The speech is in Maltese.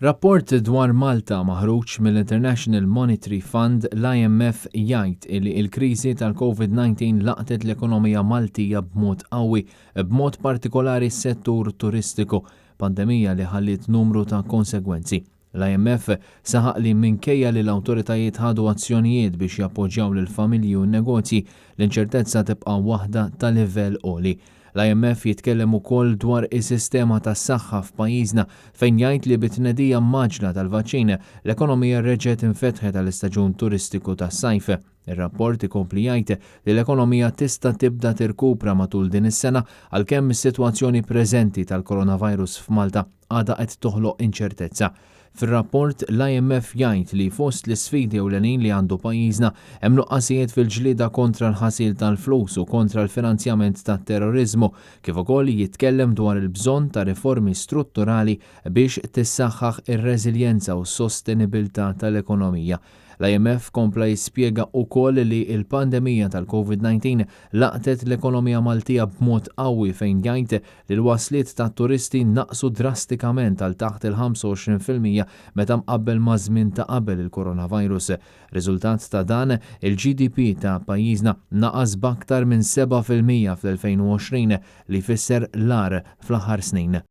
Rapport dwar Malta maħruġ mill-International Monetary Fund, l-IMF, jgħid li l-kriżi tal-Covid-19 laqtet l-ekonomija Maltija b'mod qawwi, b'mod partikolari s-settur turistiku, pandemija li ħalliet numru ta' konsegwenzi. L-IMF saħaq li minkejja li l-awtoritajiet ħadu azzjonijiet biex jappoġġjaw lill-familji u n-negozji, l-inċertezza tibqa' waħda ta' livell għoli. L-IMF jitkellem ukoll dwar is-sistema tas-saħħa f'pajjiżna fejn jgħid li bit-tnedija mgħaġġla tal-vaċċin, l-ekonomija reġgħet infetħet għall-istaġun turistiku tas-sajf. Ir-rapport ikompli jgħid li l-ekonomija tista' tibda tirkupra matul din is-sena għalkemm is-sitwazzjoni preżenti tal-coronavirus f'Malta għadha qed toħloq inċertezza. Fir-rapport, l-IMF jgħid li fost l-isfidi ewlenin li għandu pajjiżna hemm nuqqasijiet fil-ġlieda kontra l-ħasil tal-flus u kontra l-finanzjament tat-terroriżmu, kif ukoll jitkellem dwar il-bżonn ta' riformi strutturali biex tissaħħaħ ir-reżiljenza u s-sostenibilità tal-ekonomija. L-IMF kompla jispjega ukoll li l-pandemija tal-Covid-19 laqtet l-ekonomija Maltija b'mod qawwi fejn jgħid li l-wasliet tat-turisti naqsu drastikament għal taħt il-25% meta mqabbel maż-żmien ta' qabel il-coronavirus. Riżultat ta' dan, il-GDP ta' pajjiżna naqas b'aktar minn 7% fl-2020 li jfisser l-agħar fl-aħħar snin.